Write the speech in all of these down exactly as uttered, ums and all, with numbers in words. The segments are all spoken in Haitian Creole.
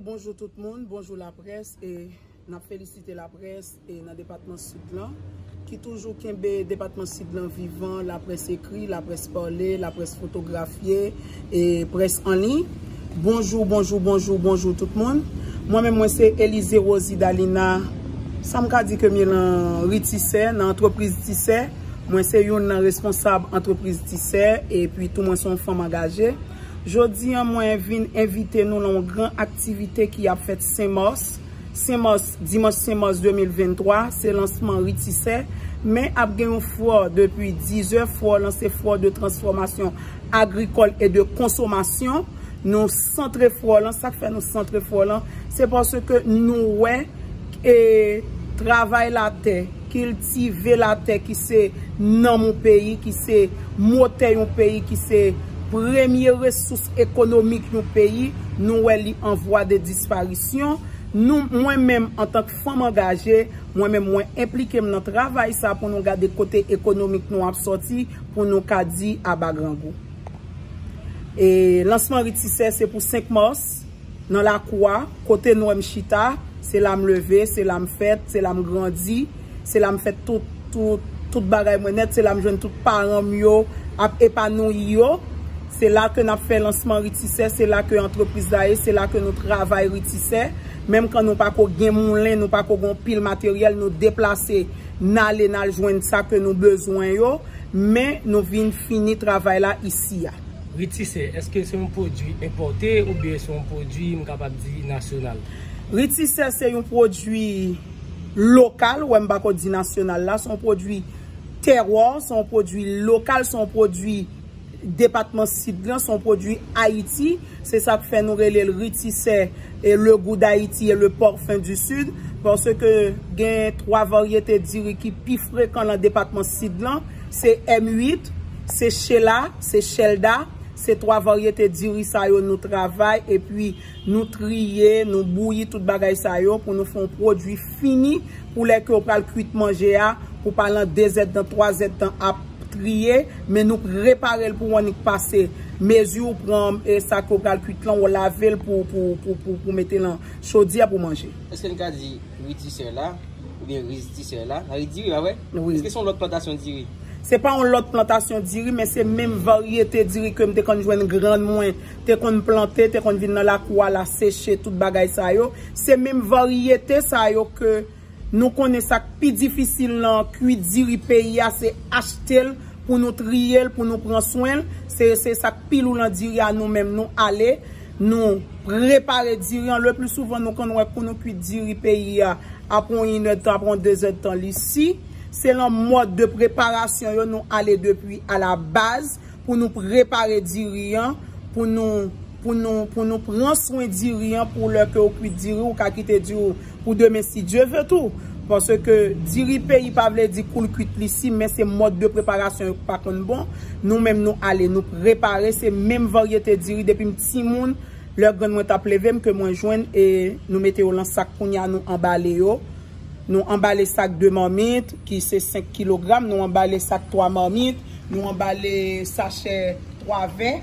Bonjou tout moun, bonjou laprès, e n ap felisite laprès e nan depatman Sid lan, ki toujou kenbe depatman Sid lan vivan, laprès ekri, laprès pale, laprès fotografye, e près an liy. Bonjou, bonjou, bonjou, bonjou tout moun. Mwen menm, mwen se Elize Rosie Dalina. Sa m ka di ke m ye nan Ritisè, nan antrepriz Tisè. Mwen se youn nan responsab antrepriz Tisè, epi tou mwen se yon fanm angaje. Jodi an, mwen vin envite nou nan yon gran aktivite ki ap fèt Sen Mas. Sen Mas, dimanch Sen Mas de mil venntwa, se lansman Ritisè. Men ap gen yon fwa depi diz è, fwa lan se fwa de transfòmasyon agrikòl e de konsomasyon. Nou santre fwa lan, sa k fè nou santre fwa lan, se paske nou wè e travay latè, kiltive latè ki se nanm yon peyi, ki se motè yon peyi, ki se premye resous ekonomik yon peyi, nou wè li an vwa de disparisyon. Nou, mwen menm, antank fanm angaje, mwen menm, mwen enplike m nan travay sa pou nou gade kote ekonomik nou ap sòti, pou nou ka di aba grangou. E lansman Ritisè se pou senk mas, nan lakou a, kote nou wè m chita, se la m leve, se la m fèt, se la m grandi, se la m fè tout, tout, tout bagay mwen nèt, se la m jwenn tout paran m yo ap epanouyi yo. Se la ke n ap fè lansman Ritisè, se la ke antrepriz la ye, se la ke nou travay Ritisè. Menm kan nou pa ko gen moulen, nou pa ko gen pil materyèl, nou deplase, n ale, n al jwenn sa ke nou bezwen yo, men nou vin fini travay la isi a. Ritisè, èske se yon pwodui enpòte oubyen se yon pwodui, m kapab di, nasyonal? Ritisè se yon pwodui lokal, wè m pa ko di nasyonal la, se yon pwodui tèwa, se yon pwodui lokal, se yon pwodui depatman Sid lan, se yon pwodui Ayiti. Se sa k fè nou rele l Ritisè e le goût d'Haïti et le parfum du Sud, paske gen twa varyete diri ki pi frekan nan depatman Sid lan, se M uit, se Shella, se Shelda, se twa varyete diri sa yo nou travay, epi nou triye, nou bouyi tout bagay sa yo pou nou fè yon pwodui fini pou lè ke w pral kwit manje a, pou pa lan de zèdtan, twa zèdtan ap triye, men nou prepare l pou w annik pase mezi w pran e sa ke w pral kwit lan, w lave l pou, pou, pou, pou, pou mete lan chodyè pou manje. Èske n ka di Ritisè la, oubyen Ritisè la, sa vle diri, pa vre? Wi. Èske se yon lòt plantasyon diri? Se pa yon lòt plantasyon diri, men se menm varyete diri ke m te konn jwenn grann mwen te konn plante, te konn vin nan lakou a la seche, tout bagay sa yo. Se menm varyete sa yo ke nou konnen sa k pi difisil nan kwi diri peyi a, se achte l, pou nou triye l, pou nou pran swen l. Se, se sa k pi lou lan diri a, nou menm, nou ale, nou prepare diri an. Le pli souvan, nou konn wè pou nou kwit diri peyi a, apre yon inèdtan, apre yon dezèdtan, li si. Se lan mòd de preparasyon yo, nou ale depi a la baz pou nou prepare diri an, pou nou, pou nou, pou nou pran swen diri an, pou lè ke w kwit diri, ou ka kite diri w pou demen, si Dye ve tou. Paske diri peyi pa vle di kou l kwit li si, men se mòd de preparasyon yo k pa konn bon. Nou menm, nou ale, nou prepare, se menm varyete diri depi m timoun, lè grann mwen t ap leve m, ke mwen jwenn, e nou mete yo lan sak, kounye a nou anbale yo. Nou anbale sak de mamit, ki se senk kilogram, nou anbale sak twa mamit, nou anbale sachè twa vè,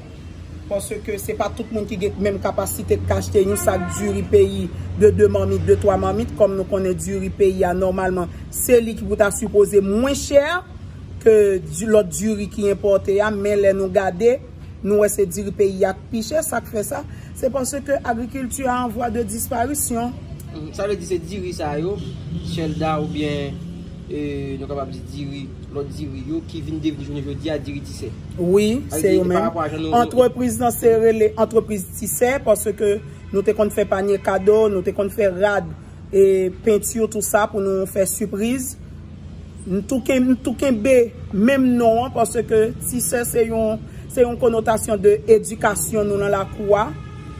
paske se pa tout moun ki gen menm kapasite k ka achte yon sak diri peyi de de mamit, de twa mamit, kòm nou konnen diri peyi a, nòmalman, se li ki pou ta sipoze mwen chè ke di, lòt diri ki enpòte a, men lè nou gade, nou wè se diri peyi a k pi chè. Sa k fè sa? Se paske agrikilti a an vwa de disparisyon. Mm, sa vle di se diri sa yo, Shelda oubyen, e, nou kapab di diri, lòt diri yo ki vin devni jounen jodi a diri Tisè. Wi, se yo menm. Antrepriz lan se rele antrepriz Tisè, paske nou te konn fè panye kado, nou te konn fè rad, e penti, tou sa pou nou fè sipriz. M tou ken-, m tou kenbe menm non an, paske Tisè se yon, se yon konotasyon de edikasyon nou nan lakou a.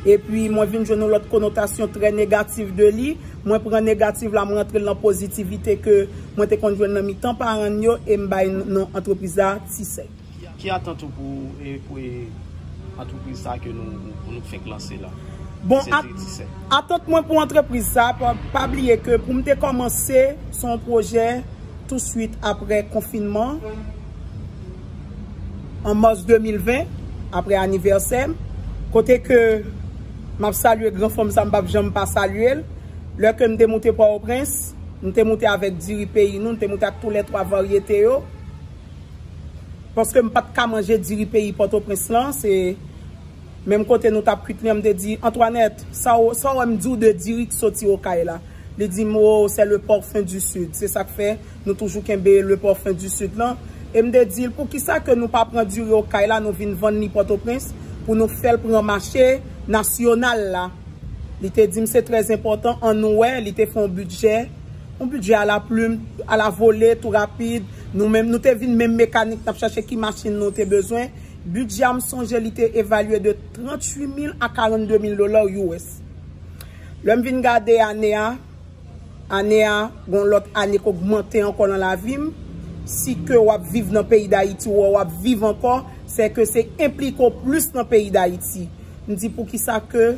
Epi mwen vin jwenn yon lòt konotasyon trè negatif de li. Mwen pran negatif la, mwen rantre l nan pozitivite ke mwen te konn jwenn nan mitan paran m yo, e m bay non antrepriz la Tisè. Ki atant ou pou, e, pou, e, antrepriz sa ke nou, nou fenk lanse la? Bon, at-, atant mwen pou antrepriz sa, pa, pa bliye ke pou m te kòmanse, se yon pwojè touswit apre konfinman, an mas de mil ven, apre anivèsè m, kote ke M ap salye gran frè m sa, m p ap janm pa salye l. Lè ke m te moute Pòtoprens, m te moute avèk diri peyi nou, m te moute ak tou lè twa varyete yo. Paske m pa t ka manje diri peyi Pòtoprens lan, se menm kote nou t ap kwit li an, m te di, Antoinette, sa w, sa w wè m di w de diri ki soti Okay la? Li di m, oh, c'est le parfum du Sud. Se sa k fè nou toujou kenbe le parfum du Sud lan. E m te di l, poukisa ke nou pa pran diri Okay la, nou vin vann li Pòtoprens pou nou fè l pran mache nasyonal la? Li te di m se trè enpòtan, ann nou wè, li te fè yon bidjè, yon bidjè a la plim, a la vole, tou rapid. Nou menm, nou te vin menm mekanik, n ap chache ki machin nou te bezwen. Bidjè a, m sonje li te evalye de tranntuit mil a karannde mil dola U S. Lè m vin gade ane a, ane a, gon lòt ane k ogmante ankò nan lavi m. Si ke w ap viv nan peyi Dayiti, ou wè w ap viv ankò, se ke se enplike w plis nan peyi Dayiti. M di poukisa ke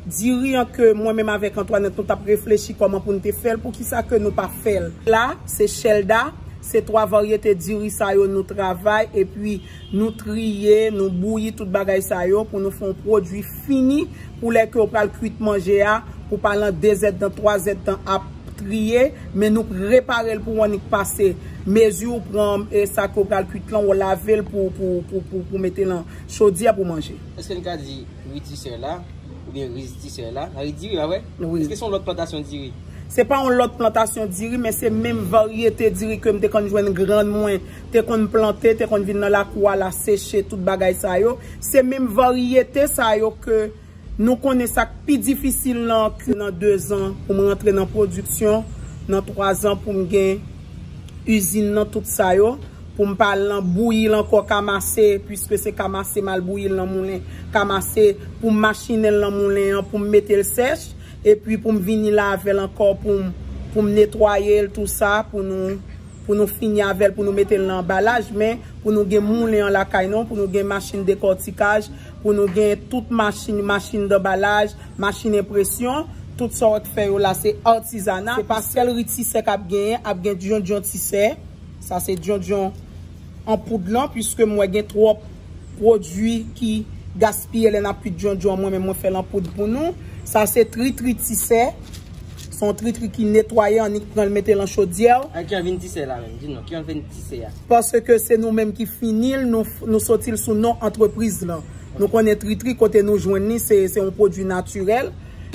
diri an ke mwen menm avèk Antoinette nou t ap reflechi kòman pou n te fè l, poukisa ke nou pa fè l? La, se Shelda, se twa varyete diri sa yo nou travay, epi nou triye, nou bouyi tout bagay sa yo pou nou fè yon pwodui fini pou lè ke w pral kwit manje a, pou pa lan de zèdtan, twa zèdtan ap triye, men nou prepare l pou w annik pase mezi w pran e sa ke w pral kwit lan, w lave l pou, pou, pou, pou, pou mete lan chodyè pou manje. Èske n ka di ri tisè la, oubyen riz tisè la, sa vle di diri, pa vre? Wi. Èske se yon lòt plantasyon diri? Se pa yon lòt plantasyon diri, men se menm varyete diri ke m te konn jwenn grann mwen te konn plante, te konn vin nan lakou a la seche, tout bagay sa yo. Se menm varyete sa yo ke nou konnen sa k pi difisil nan, ke nan dezan pou m rantre nan pwodiksyon, nan twazan pou m gen izin nan, tout sa yo, pou m pa al nan bouyi l ankò, kamase, piske se kamase m al bouyi l nan moulen, kamase pou m machinen l nan moulen an, pou m mete l sèch, epi pou m vini lave l ankò, pou m, pou m netwaye l, tou sa, pou nou, pou nou fini avè l, pou nou mete l nan anbalaj, men pou nou gen moulen an lakay nou, pou nou gen machin dekòtikaj, pou nou gen tout machin, machin danbalaj, machin enpresyon, tout sa w ap fè yo la, se atizana. Se pa sèl ri tisè k ap genyen, ap gen djondjon tisè. Sa se djondjon an poud lan, piske m wè gen twòp pwodui ki gaspiye lè n ap kwit djondjon an, mwen menm mwen fè l an poud pou nou. Sa se tritri tisè. Se yon tritri ki netwaye, annik pran l mete l an chodyè. A ki an vin tisè la menm? Di non, ki an vin tisè a? Paske se nou menm ki fini l, nou, nou soti l sou non antrepriz lan. Nou konnen tritri kote nou jwenn li, se, se yon pwodui natirèl.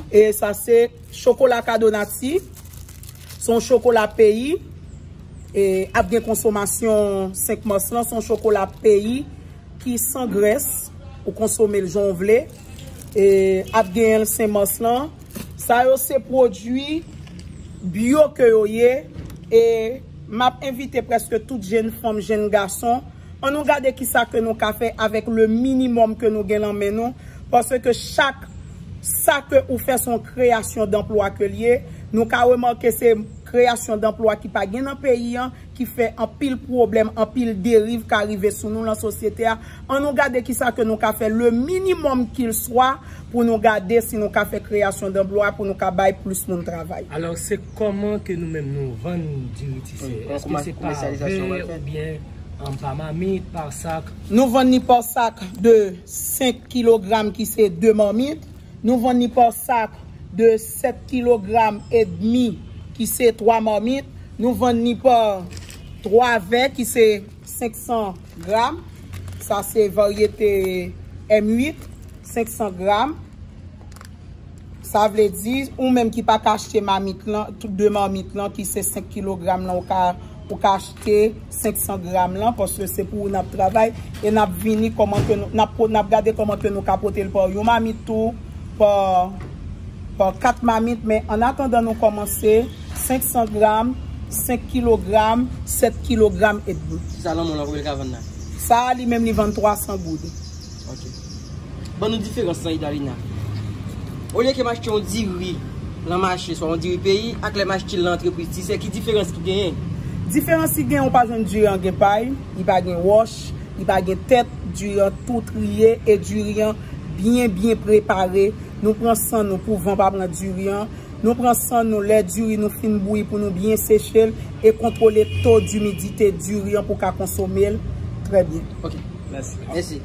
E sa se chokola Kadonati. Se yon chokola peyi. E ap gen konsomasyon senk mas lan. Se yon chokola peyi ki san grès. Ou konsome l jan w vle. E ap genyen l senk mas lan. Sa yo se pwodui byo ke yo ye. E m ap envite prèske tout jenn fanm, jenn gason, ann nou gade kisa ke nou ka fè avèk le minimòm ke nou gen lan men nou. Paske chak sa ke ou fè se yon kreyasyon danplwa ke l ye. Nou ka remake se kreyasyon danplwa ki pa gen nan peyi an, ki fè anpil pwoblèm, anpil deriv ka rive sou nou lan sosyete a. Ann nou gade kisa ke nou ka fè, le minimòm qu'il soit, pou nou gade si nou ka fè kreyasyon danplwa, pou nou ka bay plis moun travay. Alò, se kòman ke nou menm nou vann diri tisè? Wi, kòman, kòman komèsyalizasyon an pral fèt? Èske se pa vè oubyen, um, pa mamit, pa sak? Nou vann li pa sak de senk kilogram ki se de mamit. Nou vann li pa sak de sèt kilogram edmi ki se twa mamit. Nou vann li pa twa vè ki se senk san gram. Sa se varyete M uit, senk san gram. Sa vle di, ou menm ki pa ka achte mamit lan, tout de mamit lan ki se senk kilogram lan, ou ka, ou ka achte senk san gram lan, paske se pou ou n ap travay, e n ap vini kòman ke nou, n ap po-, n ap gade kòman ke nou ka pote l pa yon mamit tou, pa, pa kat mamit, men an atandan nou kòmanse, senk san gram, senk kilogram, sèt kilogram edmi. Sa lanmou lan, konbyen l ka vann la? Sa a, li menm, li vann twa san goud. Ok. Ban nou diferans lan, Idalina. Olye ke m achte yon diri lan mache, swa yon diri peyi, ak lè m achte l lan antrepriz tisè, ki diferans ki genyen? Diferans ki genyen, ou pa jwenn diri an gen pay, li pa gen wòch, li pa gen tèt, diri an tou triye, e diri an byen, byen prepare. Nou pran san nou pou van pa pran diri an. Nou pran san nou, lè diri nou fin bouyi pou nou byen seche l e kontwole to dimidite diri an pou ka konsome l trè byen. Ok, mèsi. Mèsi.